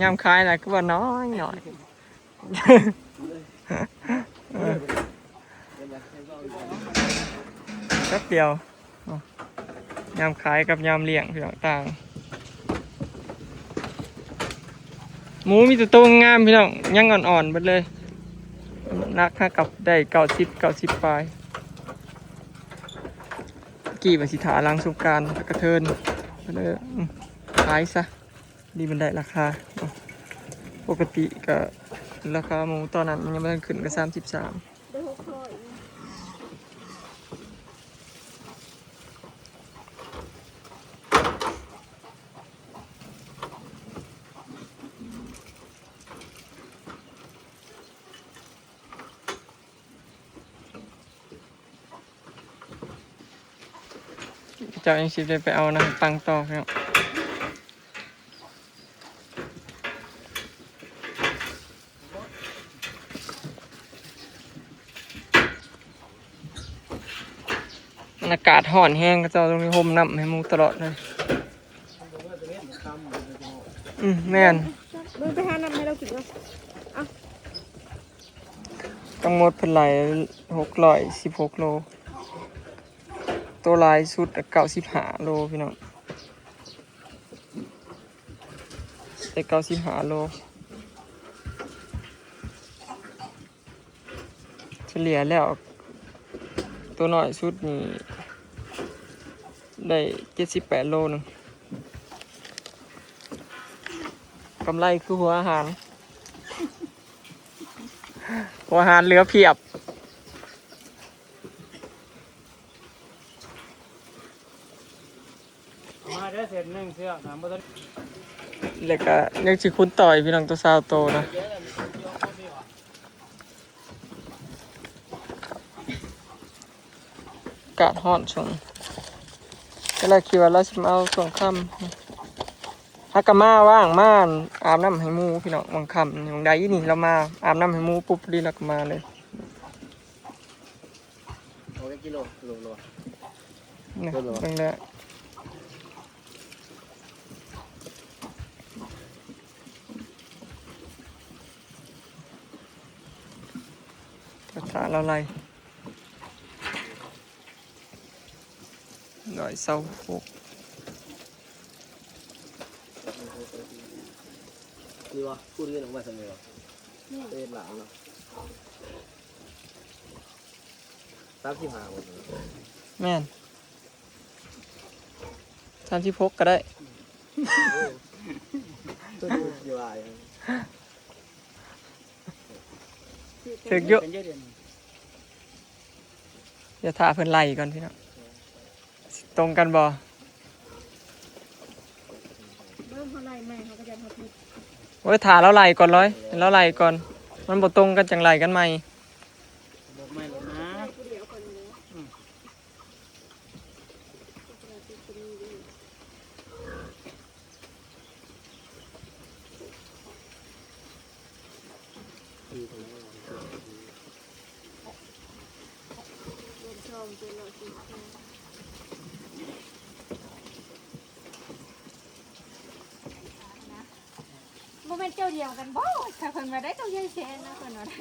ຍາມຂາຍນະ ຄືວ່ານ້ອຍໆ ເອີ ແປັບດຽວ ຍາມຂາຍກັບຍາມລ້ຽງ ພີ່ນ້ອງ ຕ່າງ. ໝູມີແຕ່ໂຕງາມ ພີ່ນ້ອງ ຍັງອ່ອນໆເບິດເລີຍ. ນ້ຳໜັກຫາກັບໄດ້ເກົ້າສິບ ເກົ້າສິບປາຍ. ກີ້ວ່າຊິຖ້າຫຼັງສົງການ ແລ້ວກະເທີນ ກໍເລີຍ ອືມ ຂາຍຊະ. ດີມັນໄດ້ລາຄາເນາະ. ປົກກະຕິກະລາຄາໝູຕອນນັ້ນມັນຍັງບໍ່ທັນຂຶ້ນ ກະສາມສິບສາມ. ເຈົ້າຍັງຊິໄດ້ໄປເອົານຳປັງຕໍ່ເນາະ. ມັນອາກາດຮ້ອນແຮງ ເຂົາເຈົ້າຕ້ອງມີຮົ່ມນ້ຳໃຫ້ໝູຕະຫຼອດເລີຍ. ອືມ ແມ່ນ ເບິ່ງໄປຫານ້ຳໃຫ້ລາວກິນເນາະ. ເອົາ ທັງໝົດເພິ່ນໄລ່ຫົກຮ້ອຍສິບຫົກໂລ ໂຕຫຼາຍສຸດເກົ້າສິບຫ້າໂລ ພີ່ນ້ອງ. ໄດ້ເກົ້າສິບຫ້າໂລ ສະເລ່ຍແລ້ວ ໂຕນ້ອຍສຸດນີ້ໄດ້ເຈັດສິບແປດໂລໜຶ່ງ. ກຳໄລຄືຫົວອາຫານ ຫົວອາຫານເຫຼືອພຽບ. ມາເດີເສັ້ນໜຶ່ງເຊືອກນະ ບໍ່ທັນ ແລ້ວກະຍັງຊິຂຸດຕໍ່ອີກ ພີ່ນ້ອງ ໂຕຊາວໂຕນະ. ອາກາດຮ້ອນຊ່ວງນີ້ ກໍເລີຍຄິດວ່າລາວຊິມາເອົາຊ່ວງຄ່ຳ. ຫາກະມາວ່າງມາອາບນ້ຳໃຫ້ໝູ ພີ່ນ້ອງ ວ່າງຄ່ຳ ຫວ່າງໃດນີ້ລາວມາອາບນ້ຳໃຫ້ໝູປຸບ ພໍດີລາວກະມາເລີຍ. ໂອເຄ ກິໂລ ໂລ ໂລ ນີ້ ເບິ່ງເດີ ກະທະລະໄລ ຮ້ອຍຊາວຫົກ ນີ້ວະ ຄູນເງິນອອກມາຊັ້ນນີ້ວະ ເຮັດຫຼາຍເນາະ. ສາມສິບຫ້າບໍ່? ແມ່ນ ສາມສິບຫົກກະໄດ້. ໂອ້ ຕົວນີ້ຊິວ່າຫຍັງ? ຖືກຢູ່. ດຽວຖ້າເພິ່ນໄລ່ກ່ອນພີ່ນ້ອງ ຊິຕົງກັນບໍ່? ເບິ່ງເຮົາໄລ່ໃໝ່ ເຮົາກະຢ້ານເຮົາຜິດ. ໂອ້ຍ ຖ້າລາວໄລ່ກ່ອນເລີຍ ລາວໄລ່ກ່ອນ ມັນບໍ່ຕົງກັນຈັ່ງໄລ່ກັນໃໝ່. ບອກໃໝ່ໂລດນະ ຜູ້ດຽວກ່ອນເດີ. ອືມ. ບໍ່ແມ່ນເຈົ້າດຽວກັນບໍ່? ຖ້າເພິ່ນວ່າໄດ້ໂຕໃຫຍ່ແຊນນະ ເພິ່ນວ່າໄດ້.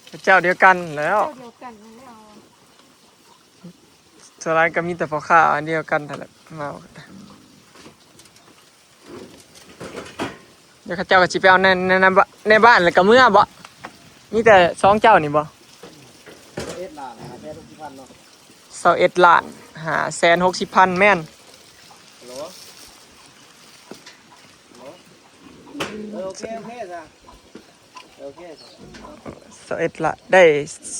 ເອີ ເຈົ້າດຽວກັນແລ້ວ ເຈົ້າດຽວກັນນັ້ນແຫຼະ. ສ່ວນຫຼາຍກະມີແຕ່ພໍ່ຄ້າອັນດຽວກັນຫັ້ນແຫຼະມາ. ດຽວເຂົາເຈົ້າກະຊິໄປເອົາໃນ ໃນ ໃນບ້ານ ໃນບ້ານແລ້ວກະເມືອບໍ? ມີແຕ່ສອງເຈົ້ານີ້ບໍ? ຊາວເອັດລ້ານຫ້າແສນຫົກສິບພັນເນາະ. ຊາວເອັດລ້ານຫ້າແສນຫົກສິບພັນ ແມ່ນ. ໂອເຄ ໂອເຄ ໂອເຄ ຊາວເອັດລ້ານ ໄດ້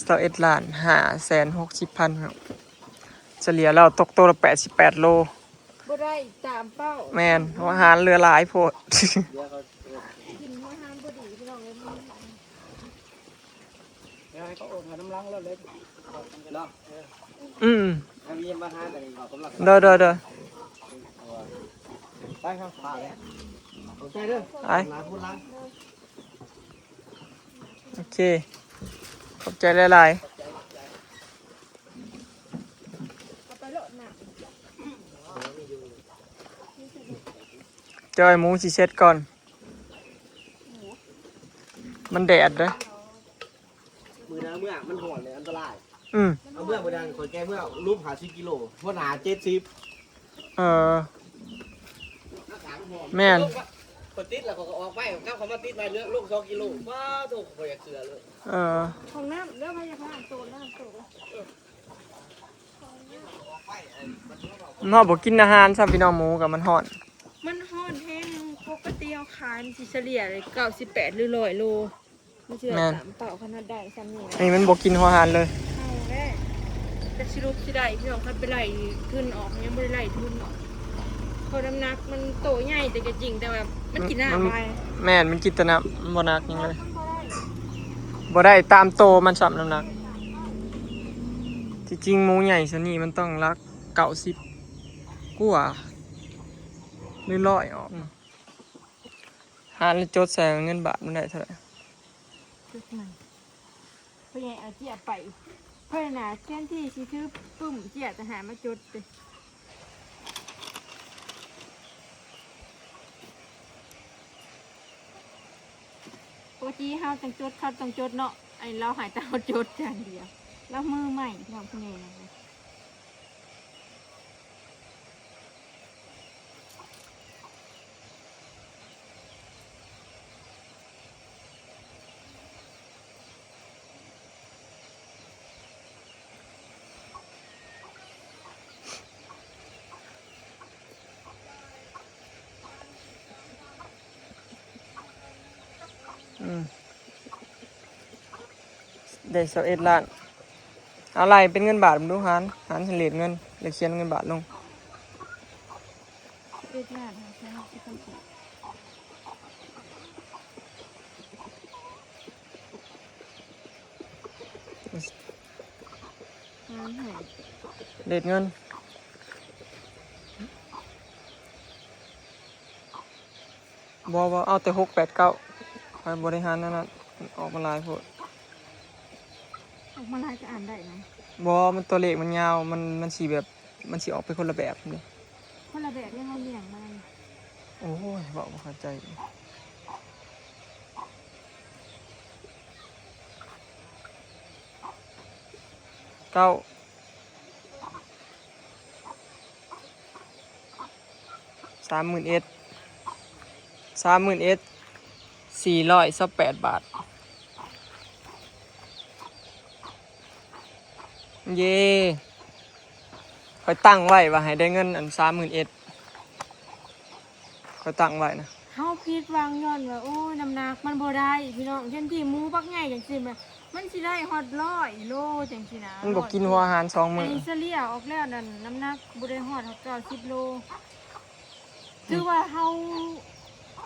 ຊາວເອັດລ້ານຫ້າແສນຫົກສິບພັນເນາະ. ສະເລ່ຍແລ້ວຕົກໂຕລະແປດສິບແປດໂລ. ບໍ່ໄດ້ຕາມເປົ້າ. ແມ່ນ ຫົວອາຫານເຫຼືອຫຼາຍໂພດ. ກິນຫົວອາຫານບໍ່ດີພີ່ນ້ອງເອີຍ. ດຽວໃຫ້ເຂົາໂອນເອົານຳຫຼັງເລີຍເນາະ. ອືມ ໂດຍ ໂດຍ ໂດຍ. ໄປ ໂອເຄ ຂອບໃຈຫຼາຍໆ. ເອົາໄປໂລດນະ. ຈອຍ ໝູຊິເສັດກ່ອນ ມັນແດດເດ້. ມື້ໜ້າເມືອ ມັນຮ້ອນເລີຍ ອັນຕະລາຍ. ອືມ ເອົາເມືອມື້ນັ້ນ ຂ້ອຍແກ່ເມືອ ລົບຫ້າສິບກິໂລ ຫົວໜ້າເຈັດສິບ. ເອີ ອາກາດມັນຮ້ອນ ແມ່ນ ຂ້ອຍຕິດແລ້ວ ຂ້ອຍກໍອອກໄປ ກັບເຂົ້າມາຕິດໃໝ່ ເຫຼືອລົງສອງກິໂລ. ວ້າໂທ້ ຂ້ອຍຢາກເຊື່ອເລີຍ. ເອີ ຫ້ອງນ້ຳເດີ ພະຍາບານໂຕນ ນ້ຳໂຕນ. ເຮົາບໍ່ກິນອາຫານຊ້ຳ ພີ່ນ້ອງ ໝູກັບມັນຮ້ອນ ມັນຮ້ອນແຮງ. ປົກກະຕິເຮົາຂາຍມັນຊິສະເລ່ຍເກົ້າສິບແປດ ຫຼື ຮ້ອຍໂລ ມັນຊິໄດ້ ແມ່ນ ຕາມເປົ້າ ຂະໜາດໄດ້ຊ້ຳນີ້ ນີ້ມັນບໍ່ກິນຫົວອາຫານເລີຍ. ເອົາແລ້ວ ຈັກຊິຫຼຸບຊິໄດ້ ພີ່ນ້ອງ ຄັນໄປໄລ່ທຶນອອກ ຍັງບໍ່ໄດ້ໄລ່ທຶນອອກ ເພາະນ້ຳໜັກມັນໂຕໃຫຍ່ແຕ່ກໍຈິງ ແຕ່ວ່າມັນກິນນ້ຳ ມັນ ຫຼາຍ ແມ່ນ ມັນກິນແຕ່ນ້ຳ ມັນບໍ່ໜັກຫຍັງເລີຍ ມັນບໍ່ໄດ້ ບໍ່ໄດ້ຕາມໂຕມັນຊ້ຳ ນ້ຳໜັກ. ທີ່ຈິງໝູໃຫຍ່ສ່ຳນີ້ມັນຕ້ອງຫຼັກເກົ້າສິບກວ່າ ຫຼື ຮ້ອຍອອກ. ຫາແລ້ວຈົດໃສ່ເງິນບາດມັນໄດ້ເທົ່າໃດ? ຈົດໃໝ່ ພໍ່ໃຫຍ່ເອົາເຈ້ຍໄປ ເພິ່ນນະ ແທນທີ່ຊິຖືປຶ້ມເຈ້ຍ ຕ່າງຫາກມາຈົດເດ້. ປົກກະຕິເຮົາຕ້ອງຈົດ ເຂົາຕ້ອງຈົດເນາະ ອັນນີ້ລາວໃຫ້ແຕ່ເຮົາຈົດຢ່າງດຽວ ລາວມືໃໝ່ ພີ່ນ້ອງ ຜູ້ໃຫຍ່ນະ. ອືມ ໄດ້ຊາວເອັດລ້ານ. ເອົາໄລ່ເປັນເງິນບາດເບິ່ງດູ ຫານ ຫານໃຫ້ເລດເງິນ ແລ້ວຂຽນເງິນບາດລົງ. ສິບເອັດລ້ານຫ້າແສນຫົກສິບພັນກີບ ຫານໃຫ້ເລດເງິນ. ບໍ່ ບໍ່ ເອົາແຕ່ຫົກແປດເກົ້າ ຂ້ອຍບໍ່ໄດ້ຫານແນວນັ້ນ ອອກມາຫຼາຍໂພດ. ອອກມາຫຼາຍກໍອ່ານໄດ້ນະ. ບໍ່ ມັນຕົວເລກມັນຍາວ ມັນ ມັນຊິແບບ ມັນຊິອອກໄປຄົນລະແບບເດ້. ຄົນລະແບບ ຍັງເຮົາລ້ຽງມາ. ໂອ້ຍ ເວົ້າບໍ່ເຂົ້າໃຈ. ເກົ້າ ສາມໝື່ນເອັດ ສາມໝື່ນເອັດ ສີ່ຮ້ອຍຊາວແປດບາດ. ເຢ້ ຂ້ອຍຕັ້ງໄວ້ວ່າໃຫ້ໄດ້ເງິນອັນສາມໝື່ນເອັດ ຂ້ອຍຕັ້ງໄວ້ນະ. ເຮົາຜິດຫວັງຍ້ອນວ່າ ໂອ້ຍ ນ້ຳໜັກມັນບໍ່ໄດ້ ພີ່ນ້ອງ. ແທນທີ່ໝູບັກໃຫຍ່ຈັ່ງຊີ້ ມັນຊິໄດ້ຮອດຮ້ອຍໂລຈັ່ງຊີ້ນະ ມັນບໍ່ກິນຫົວອາຫານສອງມື້. ອັນນີ້ສະເລ່ຍອອກແລ້ວນັ້ນ ນ້ຳໜັກບໍ່ໄດ້ຮອດເກົ້າສິບໂລ. ອືມ ຖືວ່າເຮົາ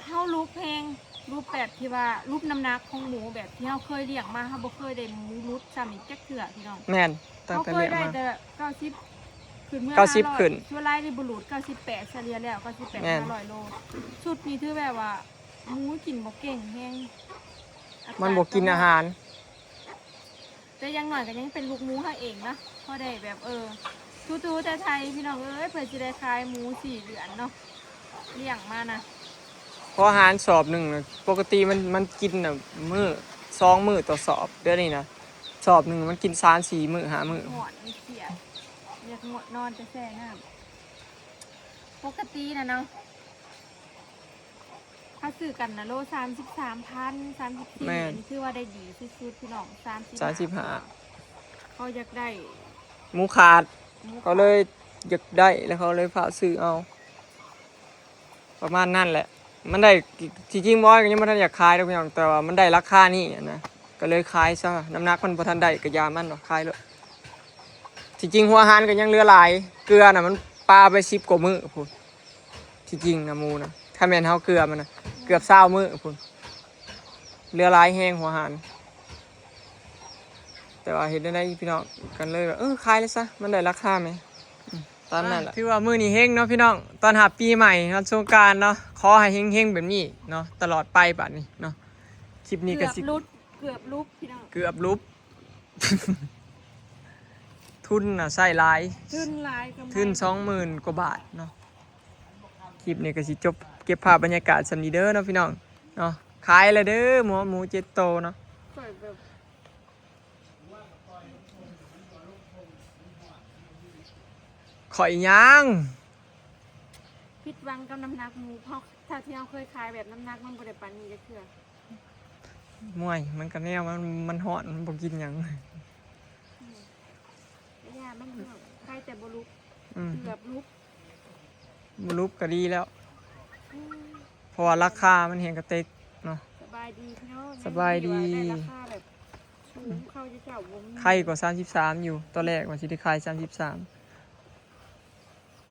ເຮົາຫຼຸບແຮງ ຫຼຸບແບບທີ່ວ່າຫຼຸບນ້ຳໜັກຂອງໝູ ແບບທີ່ເຮົາເຄີຍລ້ຽງມາ ເຮົາບໍ່ເຄີຍໄດ້ໝູຫຼຸດຊ່ຳນີ້ຈັກເທື່ອ ພີ່ນ້ອງ. ແມ່ນ ຕັ້ງແຕ່ລ້ຽງມາ ເຮົາເຄີຍໄດ້ແຕ່ເກົ້າສິບ ຂຶ້ນເມືອ ເກົ້າສິບ ຫ້າຮ້ອຍ ຂຶ້ນ ສ່ວນຫຼາຍນີ້ບໍ່ຫຼຸດ ເກົ້າສິບແປດ ສະເລ່ຍແລ້ວ ເກົ້າສິບແປດ ຫ້າຮ້ອຍໂລ. ຊຸດນີ້ຖືແບບວ່າໝູກິນບໍ່ເກັ່ງແຮງ ມັນບໍ່ກິນອາຫານ. ແຕ່ຢ່າງໜ້ອຍກໍຍັງເປັນລູກໝູເຮົາເອງເນາະ ພໍໄດ້ແບບ ເອີ ຖູໆໄຖໆ ພີ່ນ້ອງເອີຍ ເພື່ອຊິໄດ້ຂາຍໝູສີ່ເດືອນເນາະ ລ້ຽງມານະ. ເພາະອາຫານສອບໜຶ່ງນະ ປົກກະຕິມັນ ມັນກິນນະ ມື້ ສອງມື້ຕໍ່ສອບ. ດຽວນີ້ນະ ສອບໜຶ່ງມັນກິນສາມສີ່ມື້ ຫ້າມື້. ຮ້ອນ ມັນຄຽດ ຢາກນອນແຕ່ແຊ່ນ້ຳ. ປົກກະຕິນະເນາະ ເຮົາຊື້ກັນນະໂລສາມສິບສາມພັນ ສາມສິບສີ່ ແມ່ນ ອັນນີ້ຖືວ່າໄດ້ດີສຸດໆ ພີ່ນ້ອງ ສາມສິບຫ້າ ສາມສິບຫ້າ. ເຂົາຢາກໄດ້ ໝູຂາດ ໝູຂາດ ເຂົາເລີຍຢາກໄດ້ ແລ້ວເຂົາເລີຍພາຊື້ເອົາ ປະມານນັ້ນແຫຼະ. ມັນໄດ້ ທີ່ຈິງບອຍກໍຍັງບໍ່ທັນຢາກຂາຍດອກ ພີ່ນ້ອງ ແຕ່ວ່າມັນໄດ້ລາຄານີ້ນະ ກໍເລີຍຂາຍຊະ. ນ້ຳໜັກມັນບໍ່ທັນໄດ້ ກໍຢ່າມັນເນາະ ຂາຍໂລດ. ທີ່ຈິງຫົວອາຫານກໍຍັງເຫຼືອຫຼາຍ ເກືອນະ ມັນປາໄປສິບກວ່າມື້ພຸ້ນ. ທີ່ຈິງນະ ໝູນະ ຖ້າແມ່ນເຮົາເກືອມັນນະ ເກືອບຊາວມື້ພຸ້ນ ເຫຼືອຫຼາຍແຮງຫົວອາຫານ. ແຕ່ວ່າເຮັດແນວໃດພີ່ນ້ອງ ກັນເລີຍວ່າ ເອີ ຂາຍເລີຍຊະ ມັນໄດ້ລາຄາແໝ. ອືມ ຕາມນັ້ນລະ ຖືວ່າມື້ນີ້ເຮັງເນາະພີ່ນ້ອງ ຕ້ອນຮັບປີໃໝ່ ວັນສົງການເນາະ ຂໍໃຫ້ເຮັງໆແບບນີ້ເນາະ ຕະຫຼອດໄປບາດນີ້ເນາະ. ຄລິບນີ້ກໍຊິ ເກືອບຫຼຸດ ເກືອບຫຼຸດ ພີ່ນ້ອງ ເກືອບຫຼຸດ. ທຶນນະໃຊ້ຫຼາຍ ທຶນຫຼາຍກໍ ທຶນສອງໝື່ນກວ່າບາດເນາະ. ຄລິບນີ້ກໍຊິຈົບ ເກັບພາບບັນຍາກາດສ່ຳນີ້ເດີເນາະພີ່ນ້ອງເນາະ. ຂາຍແລ້ວເດີ ໝູ ໝູເຈັດໂຕເນາະ. ຂ້ອຍແບບ ຂ້ອຍຫຍັງ? ຜິດຫວັງກັບນ້ຳໜັກໝູ ເພາະເທົ່າທີ່ເຮົາເຄີຍຂາຍແບບນ້ຳໜັກມັນບໍ່ໄດ້ປານນີ້ຈັກເທື່ອ. ໂອ້ຍ ມັນກະແນວມັນ ມັນຮ້ອນ ມັນບໍ່ກິນຫຍັງ. ອືມ ກະຢ່າມັນເນາະ ໃຄແຕ່ບໍ່ຫຼຸບ. ອືມ ເກືອບຫຼຸບ ບໍ່ຫຼຸບກະດີແລ້ວ. ອືມ ເພາະວ່າລາຄາມັນແຮງກະເຕັກເນາະ. ສະບາຍດີພີ່ນ້ອງ ສະບາຍດີ. ຍັງດີວ່າໄດ້ລາຄາແບບສູງ ເຂົ້າເຈົ້າບໍ່ມີ ໄຄກວ່າສາມສິບສາມຢູ່. ຕອນແລກວ່າຊິໄດ້ຂາຍສາມສິບສາມ